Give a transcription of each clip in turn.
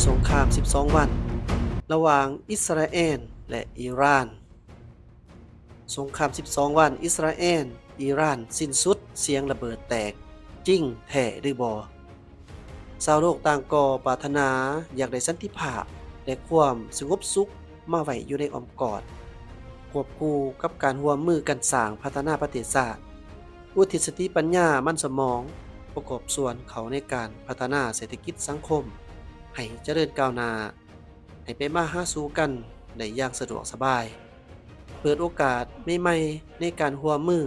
ສົງຄາມສິບສອງວັນ ລະຫວ່າງອິດສະຣາແອນ ແລະ ອີຣານ. ສົງຄາມສິບສອງວັນ ອິດສະຣາແອນ ອີຣານ ສິ້ນສຸດ, ສຽງລະເບີດແຕກ ຈິງແທ້ຫຼືບໍ່? ຊາວໂລກຕ່າງກໍປາດຖະໜາຢາກໄດ້ສັນຕິພາບ ແລະ ຄວາມສະຫງົບສຸກມາໄວ້ຢູ່ໃນອ້ອມກອດ, ຄວບຄູ່ກັບການຮ່ວມມືກັນສ້າງພັດທະນາປະເທດຊາດ, ອຸທິດສະຕິປັນຍາ, ມັນສະໝອງ, ປະກອບສ່ວນເຂົ້າໃນການພັດທະນາເສດຖະກິດສັງຄົມ ໃຫ້ຈະເລີນກ້າວໜ້າ, ໃຫ້ໄປມາຫາສູ່ກັນໄດ້ຢ່າງສະດວກສະບາຍ, ເປີດໂອກາດໃໝ່ໆໃນການຮ່ວມມື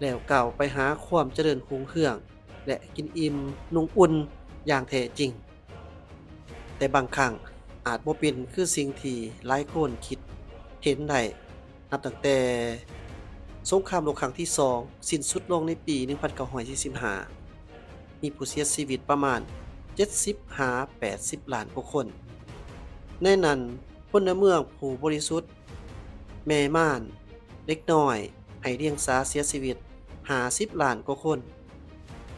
ແລ້ວກ້າວໄປຫາຄວາມຈະເລີນຮຸ່ງເຮືອງ ແລະ ກິນອີ່ມນຸ່ງອຸ່ນຢ່າງແທ້ຈິງ. ແຕ່ບາງຄັ້ງອາດບໍ່ເປັນຄືສິ່ງທີ່ຫຼາຍຄົນຄິດເຫັນໄດ້. ນັບຕັ້ງແຕ່ສົງຄາມໂລກຄັ້ງທີສອງສິ້ນສຸດລົງໃນປີໜຶ່ງພັນເກົ້າຮ້ອຍສີ່ສິບຫ້າ ມີຜູ້ເສຍຊີວິດປະມານເຈັດສິບຫາແປດສິບລ້ານກວ່າຄົນ. ໃນນັ້ນ, ພົນລະເມືອງຜູ້ບໍລິສຸດ, ແມ່ມານ, ເດັກນ້ອຍ, ໄຮ້ດຽງສາເສຍຊີວິດຫ້າສິບລ້ານກວ່າຄົນ,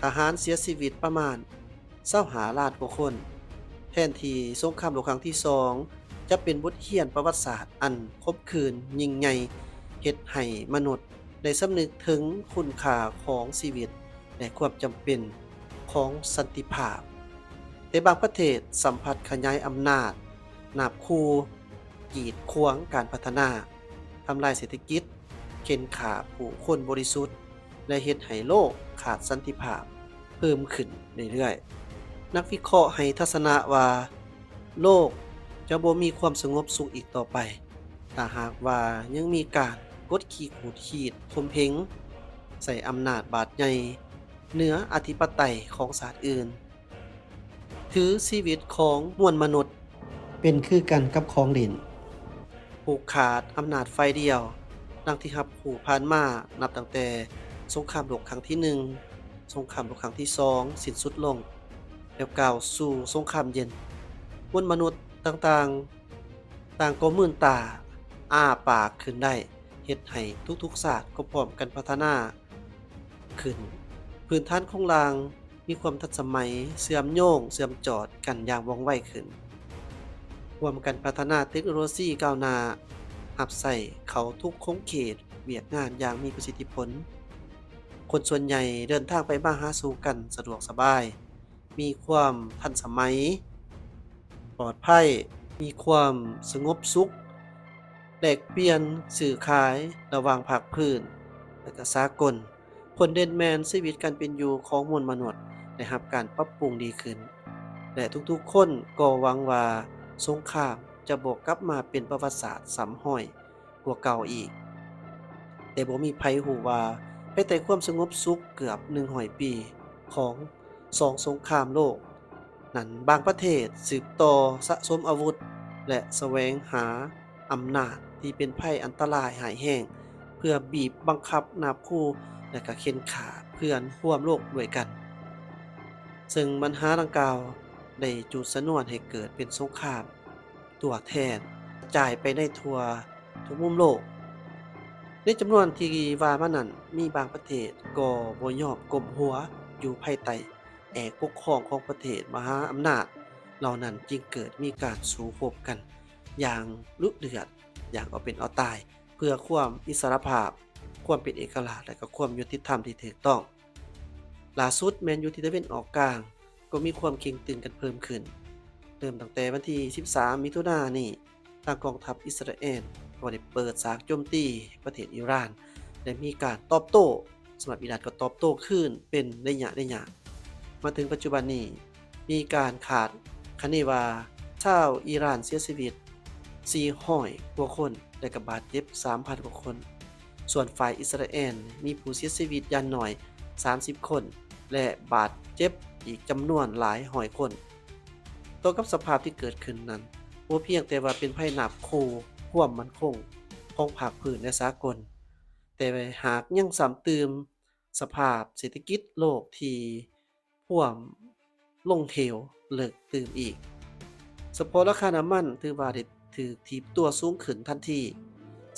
ທະຫານເສຍຊີວິດປະມານຊາວຫ້າລ້ານກວ່າຄົນ. ແທນທີ່ສົງຄາມໂລກຄັ້ງທີສອງຈະເປັນບົດຮຽນປະຫວັດສາດອັນຂົມຂື່ນຍິ່ງໃຫຍ່, ເຮັດໃຫ້ມະນຸດໄດ້ສຳນຶກເຖິງຄຸນຄ່າຂອງຊີວິດ ແລະ ຄວາມຈຳເປັນຂອງສັນຕິພາບ, ແຕ່ບາງປະເທດສຳພັດຂະຫຍາຍອຳນາດ, ນາບຂູ່, ກີດຂວາງການພັດທະນາ, ທຳລາຍເສດຖະກິດ, ເຂັ່ນຂ້າຜູ້ຄົນບໍລິສຸດ ແລະ ເຮັດໃຫ້ໂລກຂາດສັນຕິພາບເພີ່ມຂຶ້ນເລື້ອຍໆ. ນັກວິເຄາະໃຫ້ທັດສະນະວ່າ ໂລກຈະບໍ່ມີຄວາມສະຫງົບສຸກອີກຕໍ່ໄປ ຖ້າຫາກວ່າຍັງມີການກົດຂີ່ຂູດຂີດຂົ່ມເຫງ, ໃຊ້ອຳນາດບາດໃຫຍ່ເໜືອອະທິປະໄຕຂອງຊາດອື່ນ, ຖືຊີວິດຂອງມວນມະນຸດເປັນຄືກັນກັບຂອງຫຼິ້ນ, ຜູກຂາດອຳນາດຝ່າຍດຽວ ດັ່ງທີ່ຮັບຮູ້ຜ່ານມາ ນັບຕັ້ງແຕ່ສົງຄາມໂລກຄັ້ງທີໜຶ່ງ, ສົງຄາມໂລກຄັ້ງທີສອງສິ້ນສຸດລົງ ແລ້ວກ້າວສູ່ສົງຄາມເຢັນ. ມວນມະນຸດຕ່າງໆ ຕ່າງກໍມືນຕາອ້າປາກຂຶ້ນໄດ້, ເຮັດໃຫ້ທຸກໆຊາດກໍພ້ອມກັນພັດທະນາຂຶ້ນ. ພື້ນຖານໂຄງລ່າງມີຄວາມທັນສະໄໝ, ເຊື່ອມໂຍງ, ເຊື່ອມຈອດກັນຢ່າງວ່ອງໄວຂຶ້ນ, ຮ່ວມກັນພັດທະນາເຕັກໂນໂລຊີກ້າວໜ້າ, ຮັບໃຊ້ເຂົ້າທຸກຂົງເຂດວຽກງານຢ່າງມີປະສິດທິຜົນ. ຄົນສ່ວນໃຫຍ່ເດີນທາງໄປມາຫາສູ່ກັນສະດວກສະບາຍ, ມີຄວາມທັນສະໄໝ, ປອດໄພ, ມີຄວາມສະຫງົບສຸກ, ແລກປ່ຽນ, ຊື້ຂາຍລະຫວ່າງພາກພື້ນ ແລະ ກະສາກົນ. ຜົນເດັ່ນແມ່ນຊີວິດການເປັນຢູ່ຂອງມວນມະນຸດໄດ້ຮັບການປັບປຸງດີຂຶ້ນ ແລະ ທຸກໆຄົນກໍຫວັງວ່າສົງຄາມຈະບໍ່ກັບມາເປັນປະຫວັດສາດຊ້ຳຮອຍກວ່າເກົ່າອີກ. ແຕ່ບໍ່ມີໃຜຮູ້ວ່າ ພາຍໃຕ້ຄວາມສະຫງົບສຸກເກືອບໜຶ່ງຮ້ອຍປີຂອງສອງສົງຄາມໂລກນັ້ນ, ບາງປະເທດສືບຕໍ່ສະສົມອາວຸດ ແລະ ສະແຫວງຫາອຳນາດທີ່ເປັນໄພອັນຕະລາຍຮ້າຍແຮງ ເພື່ອບີບບັງຄັບ, ນາບຂູ່ ແລະ ກະເຂັ່ນຂ້າເພື່ອນຮ່ວມໂລກດ້ວຍກັນ, ເຊິ່ງບັນຫາດັ່ງກ່າວໄດ້ຈູດຊະນວນໃຫ້ເກີດເປັນສົງຄາມ ຕົວແທນກະຈາຍໄປໃນທົ່ວທຸກມຸມໂລກ. ໃນຈຳນວນທີ່ວ່າມານັ້ນ, ມີບາງປະເທດກໍບໍ່ຍອມກົ້ມຫົວຢູ່ພາຍໃຕ້ແອກປົກຄອງຂອງປະເທດມະຫາອຳນາດເຫຼົ່ານັ້ນ, ຈຶ່ງເກີດມີການສູ້ຮົບກັນຢ່າງດຸເດືອດ, ຢ່າງເອົາເປັນເອົາຕາຍ ເພື່ອຄວາມອິດສະຫຼະພາບ, ຄວາມເປັນເອກະລາດ ແລະ ກໍຄວາມຍຸຕິທຳທີ່ຖືກຕ້ອງ. ຫຼ້າສຸດແມ່ນຢູ່ທີ່ຕາເວັນອອກກາງ ກໍມີຄວາມເຄັ່ງຕຶງກັນເພີ່ມຂຶ້ນ. ເລີ່ມຕັ້ງແຕ່ວັນທີສິບສາມ ມິຖຸນານີ້, ທາງກອງທັບອິດສະຣາແອນກໍໄດ້ເປີດສາກໂຈມຕີປະເທດອີຣານ ແລະ ມີການຕອບໂຕ້, ສຳລັບອີຣານກໍຕອບໂຕ້ຄືນເປັນໄລຍະໆ. ມາເຖິງປັດຈຸບັນນີ້, ມີການຄາດຄະເນວ່າຊາວອີຣານເສຍຊີວິດສີ່ຮ້ອຍກວ່າຄົນ ແລະ ກະບາດເຈັບສາມພັນກວ່າຄົນ. ສ່ວນຝ່າຍອິດສະຣາແອນມີຜູ້ເສຍຊີວິດຢ່າງໜ້ອຍສາມສິບຄົນ ແລະ ບາດເຈັບອີກຈຳນວນຫຼາຍຮ້ອຍຄົນ. ຕໍ່ກັບສະພາບທີ່ເກີດຂຶ້ນນັ້ນ, ບໍ່ພຽງແຕ່ວ່າເປັນໄພນາບຂູ່ຄວາມໝັ້ນຄົງຂອງພາກພື້ນ ແລະ ສາກົນ, ແຕ່ຫາກຍັງຊ້ຳຕື່ມ ສະພາບເສດຖະກິດໂລກທີ່ພວມລົງເຫວເລິກຕື່ມອີກ. ສະເພາະລາຄານ້ຳມັນຖືວ່າໄດ້ຖືກຖີບຕົວສູງຂຶ້ນທັນທີ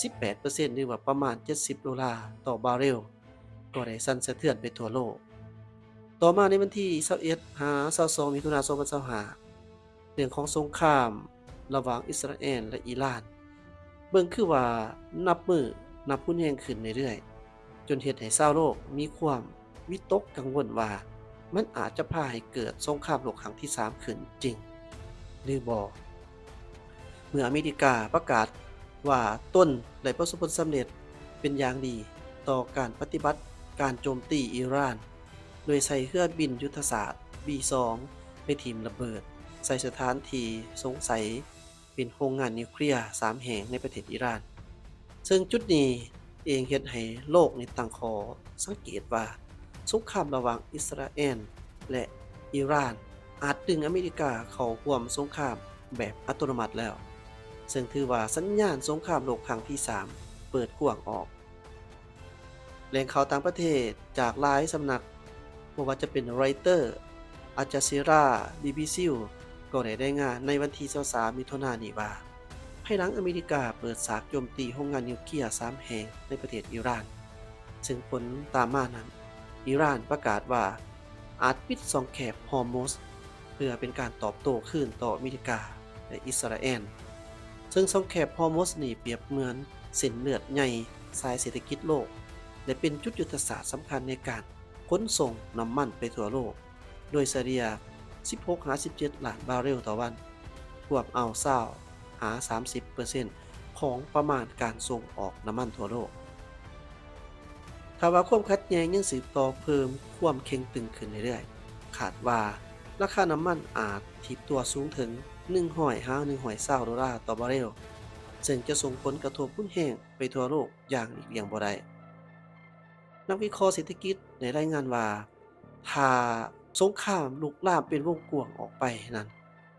ສິບແປດເປີເຊັນ ຫຼືວ່າປະມານເຈັດສິບໂດລາຕໍ່ບາເຣວ, ກໍໄດ້ສັ່ນສະເທືອນໄປທົ່ວໂລກ. ຕໍ່ມາໃນວັນທີຊາວເອັດຫາຊາວສອງ ມິຖຸນາ ສອງພັນຊາວຫ້າ, ເລື່ອງຂອງສົງຄາມລະຫວ່າງອິດສະຣາແອນ ແລະ ອີຣານ ເບິ່ງຄືວ່ານັບມື້ນັບຮຸນແຮງຂຶ້ນເລື້ອຍໆ, ຈົນເຮັດໃຫ້ຊາວໂລກມີຄວາມວິຕົກກັງວົນວ່າ ມັນອາດຈະພາໃຫ້ເກີດສົງຄາມໂລກຄັ້ງທີສາມຂຶ້ນຈິງຫຼືບໍ່. ເມື່ອອາເມລິກາປະກາດວ່າຕົນໄດ້ປະສົບຜົນສຳເລັດເປັນຢ່າງດີຕໍ່ການປະຕິບັດການໂຈມຕີອີຣານ ໂດຍໃຊ້ເຮືອບິນຍຸດທະສາດ ບີ ສອງ ໄປຖິ້ມລະເບີດໃສ່ສະຖານທີ່ສົງໄສເປັນໂຮງງານນິວເຄລຍສາມແຫ່ງໃນປະເທດອີຣານ. ເຊິ່ງຈຸດນີ້ເອງເຮັດໃຫ້ໂລກນີ້ຕັ້ງຂໍ້ສັງເກດວ່າ ສົງຄາມລະຫວ່າງອິດສະຣາແອນ ແລະ ອີຣານ ອາດດຶງອາເມລິກາເຂົ້າຮ່ວມສົງຄາມແບບອັດຕະໂນມັດແລ້ວ, ເຊິ່ງຖືວ່າສັນຍານສົງຄາມໂລກຄັ້ງທີສາມເປີດກວ້າງອອກ. ແຫຼ່ງຂ່າວຕ່າງປະເທດຈາກຫຼາຍສຳນັກ, ບໍ່ວ່າຈະເປັນ Reuters, Al Jazeera, BBC News ກໍໄດ້ລາຍງານໃນວັນທີຊາວສາມ ມິຖຸນານີ້ວ່າ ພາຍຫຼັງອາເມລິກາເປີດສາກໂຈມຕີໂຮງງານນິວເຄລຍສາມແຫ່ງໃນປະເທດອີຣານ, ເຊິ່ງຜົນຕາມມານັ້ນ ອີຣານປະກາດວ່າອາດປິດຊ່ອງແຄບຮອຣ໌ມຸດ ເພື່ອເປັນການຕອບໂຕ້ຄືນຕໍ່ອາເມລິກາ ແລະ ອິດສະຣາແອນ. ເຊິ່ງຊ່ອງແຄບຮອຣ໌ມຸດນີ້ປຽບເໝືອນເສັ້ນເລືອດໃຫຍ່ສາຍເສດຖະກິດໂລກ ແລະ ເປັນຈຸດຍຸດທະສາດສຳຄັນໃນການຂົນສົ່ງນ້ຳມັນໄປທົ່ວໂລກ ໂດຍສະເລ່ຍສິບຫົກຫາສິບເຈັດລ້ານບາເຣວຕໍ່ວັນ, ກວມເອົາຊາວຫາສາມສິບເປີເຊັນຂອງປະມານການສົ່ງອອກນ້ຳມັນທົ່ວໂລກ. ຖ້າວ່າຄວາມຂັດແຍ່ງຍັງສືບຕໍ່ເພີ່ມຄວາມເຄັ່ງຕຶງຂຶ້ນເລື້ອຍໆ, ຄາດວ່າລາຄານ້ຳມັນອາດຖີບຕົວສູງເຖິງໜຶ່ງຮ້ອຍຫາໜຶ່ງຮ້ອຍຊາວໂດລາຕໍ່ບາເຣວ, ເຊິ່ງຈະສົ່ງຜົນກະທົບຮຸນແຮງໄປທົ່ວໂລກຢ່າງຫຼີກລ່ຽງບໍ່ໄດ້. ນັກວິເຄາະເສດຖະກິດໄດ້ລາຍງານວ່າ ຖ້າສົງຄາມລຸກລາມເປັນວົງກວ້າງອອກໄປນັ້ນ,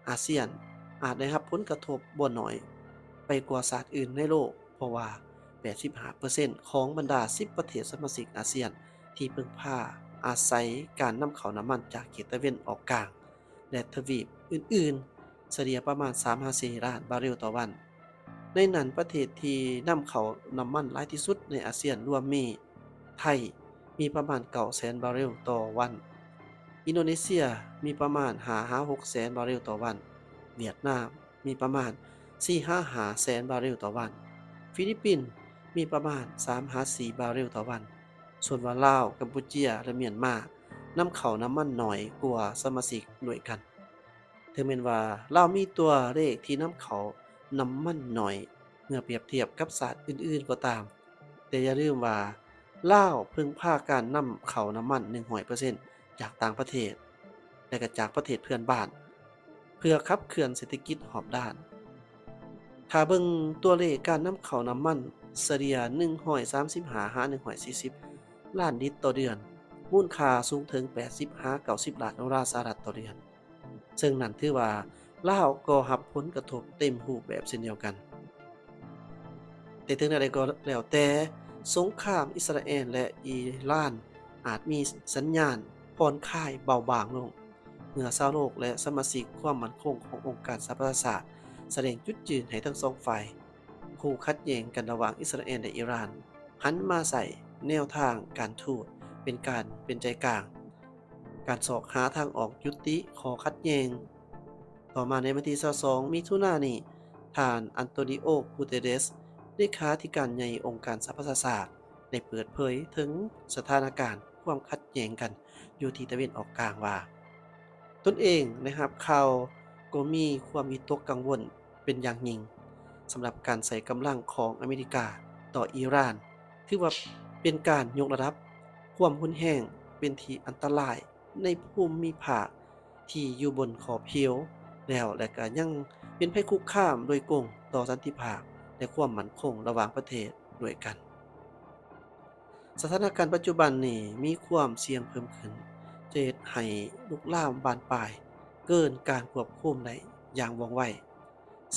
ອາຊຽນອາດໄດ້ຮັບຜົນກະທົບບໍ່ໜ້ອຍໄປກວ່າຊາດອື່ນໃນໂລກ, ເພາະວ່າແປດສິບຫ້າເປີເຊັນຂອງບັນດາສິບປະເທດສະມາຊິກອາຊຽນທີ່ເພິ່ງພາອາໄສການນຳເຂົ້ານ້ຳມັນຈາກເຂດຕາເວັນອອກກາງ ແລະ ທະວີບອື່ນໆ ສະເລ່ຍປະມານສາມຫາສີ່ລ້ານບາເຣວຕໍ່ວັນ. ໃນນັ້ນ, ປະເທດທີ່ນຳເຂົ້ານ້ຳມັນຫຼາຍທີ່ສຸດໃນອາຊຽນລວມມີ ໄທ ມີປະມານເກົ້າແສນບາເຣວຕໍ່ວັນ, ອິນໂດເນເຊຍມີປະມານຫ້າຫາຫົກແສນບາເຣວຕໍ່ວັນ, ຫວຽດນາມມີປະມານສີ່ຫາຫ້າແສນບາເຣວຕໍ່ວັນ, ຟີລິບປິນມີປະມານສາມຫາສີ່ບາເຣວຕໍ່ວັນ, ສ່ວນວ່າລາວ, ກຳປູເຈຍ ແລະ ມຽນມານຳເຂົ້ານ້ຳມັນໜ້ອຍກວ່າສະມາຊິກດ້ວຍກັນ. ເຖິງແມ່ນວ່າລາວມີຕົວເລກທີ່ນຳເຂົ້ານ້ຳມັນໜ້ອຍເມື່ອປຽບທຽບກັບຊາດອື່ນໆກໍຕາມ, ແຕ່ຢ່າລືມວ່າລາວເພິ່ງພາການນຳເຂົ້ານ້ຳມັນໜຶ່ງຮ້ອຍເປີເຊັນຈາກຕ່າງປະເທດ ແລະ ກໍຈາກປະເທດເພື່ອນບ້ານ ເພື່ອຂັບເຄື່ອນເສດຖະກິດຮອບດ້ານ. ຖ້າເບິ່ງຕົວເລກການນຳເຂົ້ານ້ຳມັນສະເລ່ຍໜຶ່ງຮ້ອຍສາມສິບຫ້າຫາໜຶ່ງຮ້ອຍສີ່ສິບລ້ານລິດຕໍ່ເດືອນ, ມູນຄ່າສູງເຖິງແປດສິບຫາເກົ້າສິບລ້ານໂດລາສະຫະລັດຕໍ່ເດືອນ. ເຊິ່ງນັ້ນຖືວ່າລາວກໍຮັບຜົນກະທົບເຕັມຮູບແບບເຊັ່ນດຽວກັນ. ແຕ່ເຖິງແນວໃດກໍແລ້ວແຕ່, ສົງຄາມອິດສະຣາແອນ ແລະ ອີຣານອາດມີສັນຍານຜ່ອນຄາຍເບົາບາງລົງ ເມື່ອຊາວໂລກ ແລະ ສະມາຊິກຄວາມໝັ້ນຄົງຂອງອົງການສະຫະປະຊາຊາດສະແດງຈຸດຢືນໃຫ້ທັງສອງຝ່າຍ. ຄູ່ຂັດແຍ່ງກັນລະຫວ່າງອິດສະຣາແອນ ແລະ ອີຣານ ຫັນມາໃຊ້ແນວທາງການທູດເປັນການເປັນໃຈກາງ, ການຊອກຫາທາງອອກຍຸຕິຂໍ້ຂັດແຍ່ງ. ຕໍ່ມາໃນວັນທີຊາວສອງ ມິຖຸນານີ້, ທ່ານ ອັນໂຕນິໂອ ກູເຕເຣສ ເລຂາທິການໃຫຍ່ອົງການສະຫະປະຊາຊາດ ໄດ້ເປີດເຜີຍເຖິງສະຖານະການຄວາມຂັດແຍ່ງກັນຢູ່ທີ່ຕາເວັນອອກກາງວ່າ, ຕົນເອງໄດ້ຮັບຂ່າວກໍມີຄວາມວິຕົກກັງວົນເປັນຢ່າງຍິ່ງ ສຳລັບການໃຊ້ກຳລັງຂອງອາເມລິກາຕໍ່ອີຣານ, ຖືວ່າເປັນການຍົກລະດັບຄວາມຮຸນແຮງເປັນທີ່ອັນຕະລາຍ ໃນພູມມິພາກທີ່ຢູ່ບົນຂອບເຫວແລ້ວ ແລະ ກະຍັງເປັນໄພຄຸກຄາມໂດຍກົງຕໍ່ສັນຕິພາບ ແລະ ຄວາມໝັ້ນຄົງລະຫວ່າງປະເທດດ້ວຍກັນ. ສະຖານະການປັດຈຸບັນນີ້ມີຄວາມສ່ຽງເພີ່ມຂຶ້ນ ຈະເຮັດໃຫ້ລຸກລາມບານປາຍເກີນການຄວບຄຸມໄດ້ຢ່າງວ່ອງໄວ.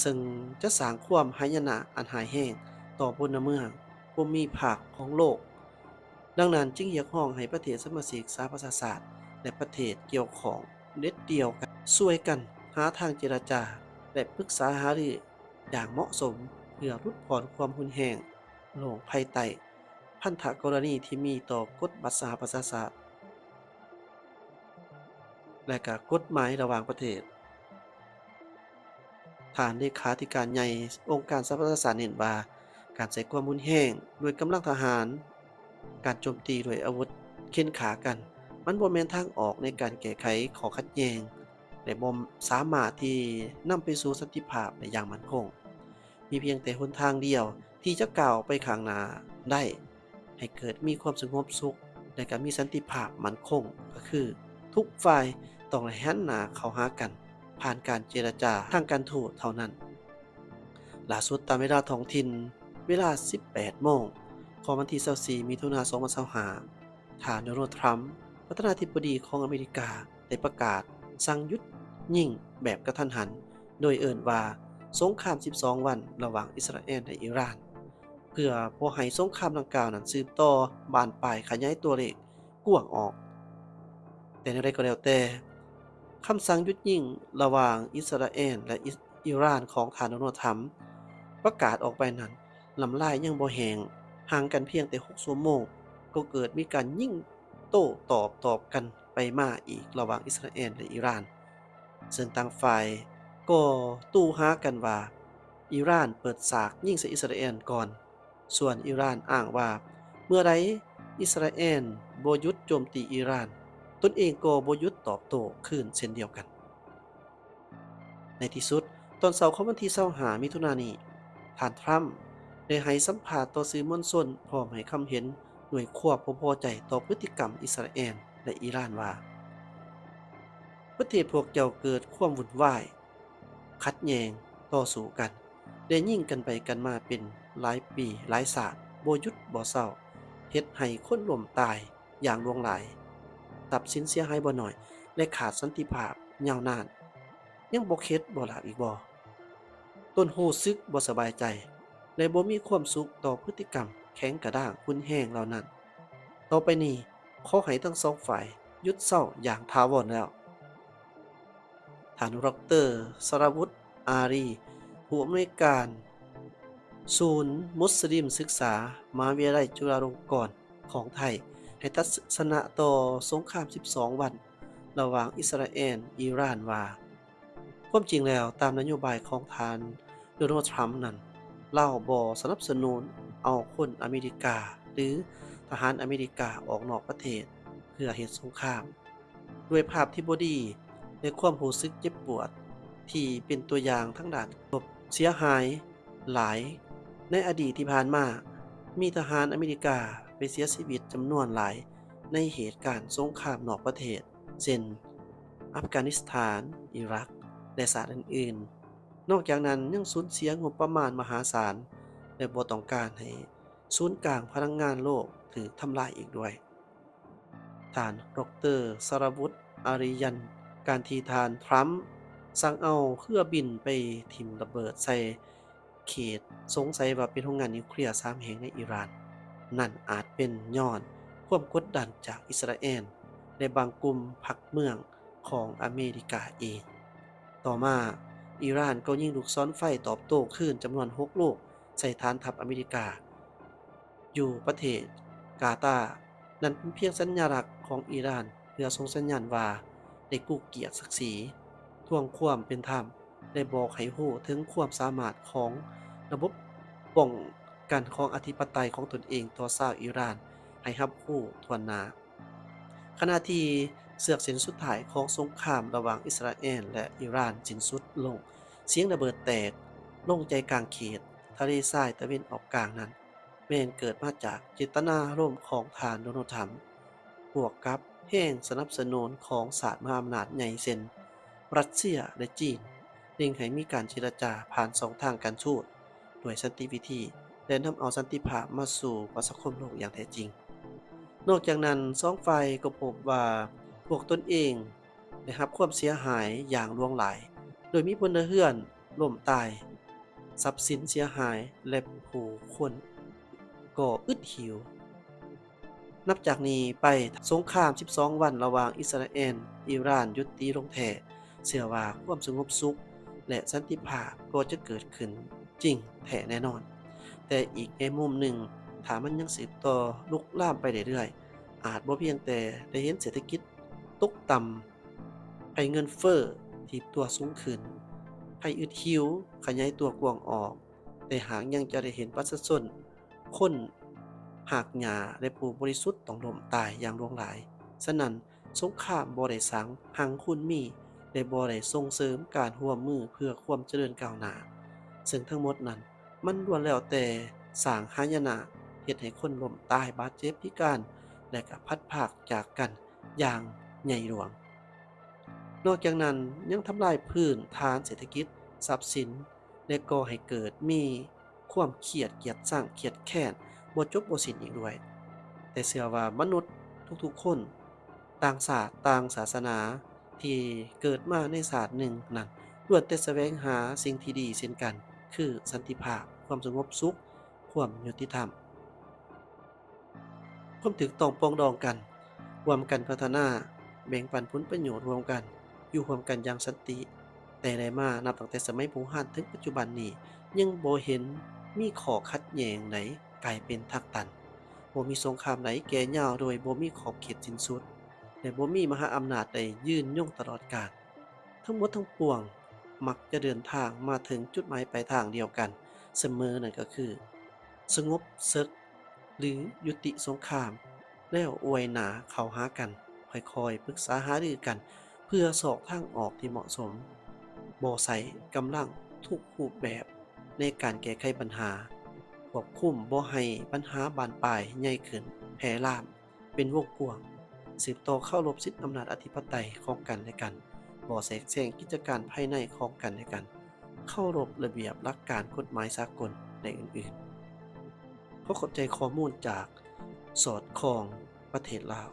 ເຊິ່ງຈະສ້າງຄວາມຫາຍະນະອັນຮ້າຍແຮງຕໍ່ພົນລະເມືອງພູມມິພາກຂອງໂລກ. ດັ່ງນັ້ນຈຶ່ງຮຽກຮ້ອງໃຫ້ປະເທດສະມາຊິກສະຫະປະຊາຊາດ ແລະ ປະເທດກ່ຽວຂ້ອງເດັດດ່ຽວກັນ ຊ່ວຍກັນຫາທາງເຈລະຈາ ແລະ ປຶກສາຫາລືຢ່າງເໝາະສົມ ເພື່ອຫຼຸດຜ່ອນຄວາມຮຸນແຮງລົງ ພາຍໃຕ້ພັນທະກໍລະນີທີ່ມີຕໍ່ກົດບັດສະຫະປະຊາຊາດ ແລະ ກະກົດໝາຍລະຫວ່າງປະເທດ. ທ່ານເລຂາທິການໃຫຍ່ອົງການສະຫະປະຊາຊາດເນັ້ນວ່າ ການໃຊ້ຄວາມຮຸນແຮງດ້ວຍກຳລັງທະຫານ, ການໂຈມຕີດ້ວຍອາວຸດເຂັນຂ້າກັນ ມັນບໍ່ແມ່ນທາງອອກໃນການແກ້ໄຂຂໍ້ຂັດແຍ່ງ ແລະ ບໍ່ສາມາດທີ່ນຳໄປສູ່ສັນຕິພາບໄດ້ຢ່າງໝັ້ນຄົງ. ມີພຽງແຕ່ຫົນທາງດຽວທີ່ຈະກ້າວໄປຂ້າງໜ້າໄດ້ ໃຫ້ເກີດມີຄວາມສະຫງົບສຸກ ແລະ ກະມີສັນຕິພາບໝັ້ນຄົງ ກໍຄືທຸກຝ່າຍຕ້ອງໄດ້ຫັນໜ້າເຂົ້າຫາກັນ ຜ່ານການເຈລະຈາທາງການທູດເທົ່ານັ້ນ. ຫຼ້າສຸດຕາມເວລາທ້ອງຖິ່ນ, ເວລາສິບແປດໂມງຂອງວັນທີຊາວສີ່ ມິຖຸນາ ສອງພັນຊາວຫ້າ, ທ່ານ ໂດນັລ ທຣຳ ປະທານາທິບໍດີຂອງອາເມລິກາ ໄດ້ປະກາດສັ່ງຢຸດຍິງແບບກະທັນຫັນ ໂດຍເອີ້ນວ່າສົງຄາມສິບສອງວັນລະຫວ່າງອິດສະຣາແອນ ແລະ ອີຣານ ເພື່ອບໍ່ໃຫ້ສົງຄາມດັ່ງກ່າວນັ້ນສືບຕໍ່ບານປາຍຂະຫຍາຍຕົວເລກກວ້າງອອກ. ແຕ່ແນວໃດກໍແລ້ວແຕ່, ຄຳສັ່ງຢຸດຍິງລະຫວ່າງອິດສະຣາແອນ ແລະ ອິ- ອີຣານຂອງທ່ານ ໂດນັລ ທຣຳ ປະກາດອອກໄປນັ້ນ ນ້ຳລາຍຍັງບໍ່ແຫ້ງ, ຫ່າງກັນພຽງແຕ່ຫົກຊົ່ວໂມງ ກໍເກີດມີການຍິງໂຕ້ຕອບ ຕອບກັນໄປມາອີກລະຫວ່າງອິດສະຣາແອນ ແລະ ອີຣານ, ເຊິ່ງຕ່າງຝ່າຍກໍຕູ່ຫາກັນວ່າ ອີຣານເປີດສາກຍິງໃສ່ອິດສະຣາແອນກ່ອນ, ສ່ວນອີຣານອ້າງວ່າ ເມື່ອໃດອິດສະຣາແອນບໍ່ຢຸດໂຈມຕີອີຣານ, ຕົນເອງກໍບໍ່ຢຸດຕອບໂຕ້ຄືນເຊັ່ນດຽວກັນ. ໃນທີ່ສຸດ, ຕອນເຊົ້າຂອງວັນທີຊາວຫ້າ ມິຖຸນານີ້, ທ່ານ ທຣຳ ໄດ້ໃຫ້ສຳພາດຕໍ່ສື່ມວນຊົນ ພ້ອມໃຫ້ຄຳເຫັນດ້ວຍຄວາມບໍ່ພໍໃຈຕໍ່ພຶດຕິກຳອິດສະຣາແອນ ແລະ ອີຣານວ່າ, ປະເທດພວກເຈົ້າເກີດຄວາມວຸ່ນວາຍ, ຂັດແຍ່ງ, ຕໍ່ສູ້ກັນ ແລະ ຍິງກັນໄປກັນມາເປັນຫຼາຍປີຫຼາຍຊາດ ບໍ່ຢຸດບໍ່ເຊົາ, ເຮັດໃຫ້ຄົນລົ້ມຕາຍຢ່າງຫຼວງຫຼາຍ, ຊັບສິນເສຍຫາຍບໍ່ໜ້ອຍ ແລະ ຂາດສັນຕິພາບຍາວນານ. ຍັງບໍ່ເຂັດບໍ່ຫຼາບອີກບໍ່? ຕົນຮູ້ສຶກບໍ່ສະບາຍໃຈ ແລະ ບໍ່ມີຄວາມສຸກຕໍ່ພຶດຕິກຳແຂງກະດ້າງຮຸນແຮງເຫຼົ່ານັ້ນ. ຕໍ່ໄປນີ້, ຂໍໃຫ້ທັງສອງຝ່າຍຢຸດເຊົາຢ່າງຖາວອນແລ້ວ. ທ່ານ ດອກເຕີ ສະລາວຸດ ອາລີ, ຜູ້ອຳນວຍການສູນມຸດສະລິມສຶກສາ ມະຫາວິທະຍາໄລຈຸລາລົງກອນຂອງໄທ, ໃຫ້ທັດສະນະຕໍ່ສົງຄາມສິບສອງວັນລະຫວ່າງອິດສະຣາແອນ ອີຣານວ່າ, ຄວາມຈິງແລ້ວ, ຕາມນະໂຍບາຍຂອງທ່ານ ໂດນັລ ທຣຳນັ້ນ, ລາວບໍ່ສະໜັບສະໜູນເອົາຄົນອາເມລິກາ ຫຼື ທະຫານອາເມລິກາອອກນອກປະເທດເພື່ອເຮັດສົງຄາມ. ດ້ວຍພາບທີ່ບໍ່ດີ ແລະ ຄວາມຮູ້ສຶກເຈັບປວດທີ່ເປັນຕົວຢ່າງທາງດ້ານການລົບເສຍຫາຍຫຼາຍ, ໃນອະດີດທີ່ຜ່ານມາ, ມີທະຫານອາເມລິກາໄປເສຍຊີວິດຈຳນວນຫຼາຍໃນເຫດການສົງຄາມນອກປະເທດ ເຊັ່ນ ອັຟການິສຖານ, ອີຣັກ ແລະ ຊາດອື່ນໆ. ນອກຈາກນັ້ນຍັງສູນເສຍງົບປະມານມະຫາສານ ແລະ ບໍ່ຕ້ອງການໃຫ້ສູນກາງພະລັງງານໂລກຖືກທຳລາຍອີກດ້ວຍ. ທ່ານ ດອກເຕີ ສະລາວຸດ ອາຣີຢັນ, ການທີ່ທ່ານ ທຣຳ ສັ່ງເອົາເຮືອບິນໄປຖິ້ມລະເບີດໃສ່ ເຂດສົງໄສວ່າເປັນໂຮງງານນິວເຄລຍສາມແຫ່ງໃນອີຣານນັ້ນ ອາດເປັນຍ້ອນຄວາມກົດດັນຈາກອິດສະຣາແອນ ແລະ ບາງກຸ່ມພັກເມືອງຂອງອາເມລິກາເອງ. ຕໍ່ມາ, ອີຣານກໍຍິງລູກສອນໄຟຕອບໂຕ້ຄືນຈຳນວນຫົກລູກໃສ່ຖານທັບອາເມລິກາ ຢູ່ປະເທດກາຕາ. ນັ້ນເປັນພຽງສັນຍາລັກຂອງອີຣານ ເພື່ອສົ່ງສັນຍານວ່າໄດ້ກູ້ກຽດສັກສີ, ທວງຄວາມເປັນທຳ ແລະ ບອກໃຫ້ຮູ້ເຖິງຄວາມສາມາດຂອງລະບົບປ້ອງກັນຂອງອະທິປະໄຕຂອງຕົນເອງຕໍ່ຊາວອີຣານໃຫ້ຮັບຮູ້ຖ້ວນໜ້າ. ຂະນະທີ່ເຊືອກເສັ້ນສຸດທ້າຍຂອງສົງຄາມລະຫວ່າງອິດສະຣາແອນ ແລະ ອີຣານສິ້ນສຸດລົງ, ສຽງລະເບີດແຕກລົງໃຈກາງເຂດທະເລຊາຍຕາເວັນອອກກາງນັ້ນ ແມ່ນເກີດມາຈາກເຈດຕະນາລົມຂອງທ່ານ ໂດນັລ ທຣຳ ບວກກັບແຮງສະໜັບສະໜູນຂອງຊາດມະຫາອຳນາດໃຫຍ່ເຊັ່ນ ຣັດເຊຍ ແລະ ຈີນ, ເລັ່ງໃຫ້ມີການເຈລະຈາຜ່ານຊ່ອງທາງການທູດດ້ວຍສັນຕິວິທີ ແລະ ນຳເອົາສັນຕິພາບມາສູ່ປະຊາຄົມໂລກຢ່າງແທ້ຈິງ. ນອກຈາກນັ້ນ, ສອງຝ່າຍກໍພົບວ່າພວກຕົນເອງ ໄດ້ຮັບຄວາມເສຍຫາຍຢ່າງຫຼວງຫຼາຍ, ໂດຍມີພົນລະເຮືອນລົ້ມຕາຍ, ຊັບສິນເສຍຫາຍ ແລະ ຜູ້ຄົນກໍອຶດຫິວ. ນັບຈາກນີ້ໄປ, ສົງຄາມສິບສອງວັນລະຫວ່າງອິດສະຣາແອນ ອີຣານ ຢຸດຕິລົງແທ້, ເຊື່ອວ່າຄວາມສະຫງົບສຸກ ແລະ ສັນຕິພາບກໍຈະເກີດຂຶ້ນຈິງແທ້ແນ່ນອນ. ແຕ່ອີກແງ່ມຸມໜຶ່ງ, ຖ້າມັນຍັງສືບຕໍ່ລຸກລາມໄປເລື້ອຍໆ, ອາດບໍ່ພຽງແຕ່ໄດ້ເຫັນເສດຖະກິດຕົກຕ່ຳ, ໃຫ້ເງິນເຟີ້ຖີບຕົວສູງຂຶ້ນ, ໄພອຶດຫິວຂະຫຍາຍຕົວກວ້າງອອກ, ແຕ່ຫາກຍັງຈະໄດ້ເຫັນປະຊາຊົນ ຄົນຮາກຫຍ້າ ແລະ ຜູ້ບໍລິສຸດຕ້ອງລົ້ມຕາຍຢ່າງຫຼວງຫຼາຍ. ສະນັ້ນ, ສົງຄາມບໍ່ໄດ້ສ້າງຮັ່ງຄູນມີ ແລະ ບໍ່ໄດ້ສົ່ງເສີມການຮ່ວມມືເພື່ອຄວາມຈະເລີນກ້າວໜ້າ, ເຊິ່ງທັງໝົດນັ້ນ ມັນລ້ວນແລ້ວແຕ່ສ້າງຫາຍະນະ, ເຮັດໃຫ້ຄົນລົ້ມຕາຍ, ບາດເຈັບ, ພິການ ແລະ ກໍພັດພາກຈາກກັນຢ່າງໃຫຍ່ຫຼວງ. ນອກຈາກນັ້ນ ຍັງທຳລາຍພື້ນຖານເສດຖະກິດ, ຊັບສິນ ແລະ ກໍ່ໃຫ້ເກີດມີຄວາມຄຽດກຽດຊັງ, ຄຽດແຄ້ນບໍ່ຈົບບໍ່ສິ້ນອີກດ້ວຍ. ແຕ່ເຊື່ອວ່າມະນຸດທຸກໆຄົນ, ຕ່າງຊາດ, ຕ່າງສາສະໜາ ທີ່ເກີດມາໃນຊາດໜຶ່ງນັ້ນ ລ້ວນແຕ່ສະແຫວງຫາສິ່ງທີ່ດີເຊັ່ນກັນ, ຄືສັນຕິພາບ, ຄວາມສະຫງົບສຸກ, ຄວາມຍຸຕິທຳ. ຄວາມຖືກຕ້ອງປອງດອງກັນ, ຮ່ວມກັນພັດທະນາ, ແບ່ງປັນຜົນປະໂຫຍດຮ່ວມກັນ, ຢູ່ຮ່ວມກັນຢ່າງສັນຕິ. ແຕ່ໃດມາ, ນັບຕັ້ງແຕ່ສະໄໝບູຮານເຖິງປັດຈຸບັນນີ້, ຍັງບໍ່ເຫັນມີຂໍ້ຂັດແຍ່ງໃດກາຍເປັນທາງຕັນ. ບໍ່ມີສົງຄາມໃດແກ່ຍາວໂດຍບໍ່ມີຂອບເຂດສິ້ນສຸດ, ແລະ ບໍ່ມີມະຫາອຳນາດໃດຍືນຍົງຕະຫຼອດການ. ທັງໝົດທັງປວງມັກຈະເດີນທາງມາເຖິງຈຸດໝາຍປາຍທາງດຽວກັນສະເໝີ, ນັ້ນກໍຄື ສະຫງົບເສິກ ຫຼື ຍຸຕິສົງຄາມ, ແລ້ວອວຍໜ້າເຂົ້າຫາກັນ, ຄ່ອຍໆປຶກສາຫາລືກັນ ເພື່ອຊອກທາງອອກທີ່ເໝາະສົມ, ບໍ່ໃຊ້ກຳລັງທຸກຮູບແບບໃນການແກ້ໄຂບັນຫາ, ຄວບຄຸມບໍ່ໃຫ້ບັນຫາບານປາຍໃຫຍ່ຂຶ້ນ, ແຜ່ລາມເປັນວົງກວ້າງ, ສືບຕໍ່ເຄົາລົບສິດອຳນາດອະທິປະໄຕຂອງກັນແລະກັນ, ບໍ່ແຊກແຊງກິດຈະການພາຍໃນຂອງກັນແລະກັນ, ເຄົາລົບລະບຽບຫຼັກການກົດໝາຍສາກົນ ແລະ ອື່ນໆ. ຂໍຂອບໃຈຂໍ້ມູນຈາກສອດຄ່ອງປະເທດລາວ.